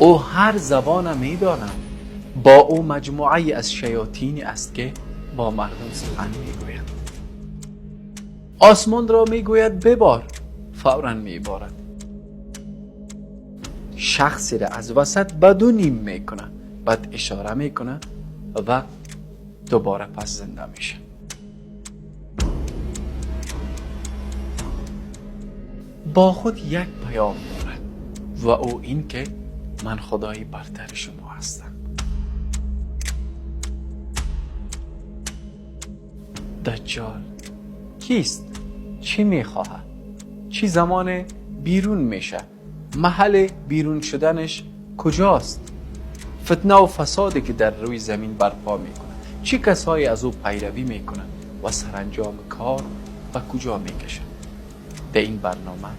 Ӯ ҳар забона медонад. Бо ӯ маҷмӯае аз шаётине аст, ки бо мардум сухан мегӯянд. Осмонро мегӯяд бибор, фавран меборад. Шахсеро аз васат ба ду ним мекунад, баъд ишора мекунад ва дубора пас зинда мешавад. Бо худ як паём дорад ва ӯ ин ки ман худои бартари шумо ҳастам. Даҷҷол кист? Чӣ мехоҳад? Чӣ замоне берун мешавад? Маҳалли берун шуданаш куҷост? Фитна ва фасоде ки дар рӯи замин барпо мекунад, чӣ касоне аз ӯ пайравӣ мекунанд ва саранҷоми кор ба куҷо мекашад? Дар ин барнома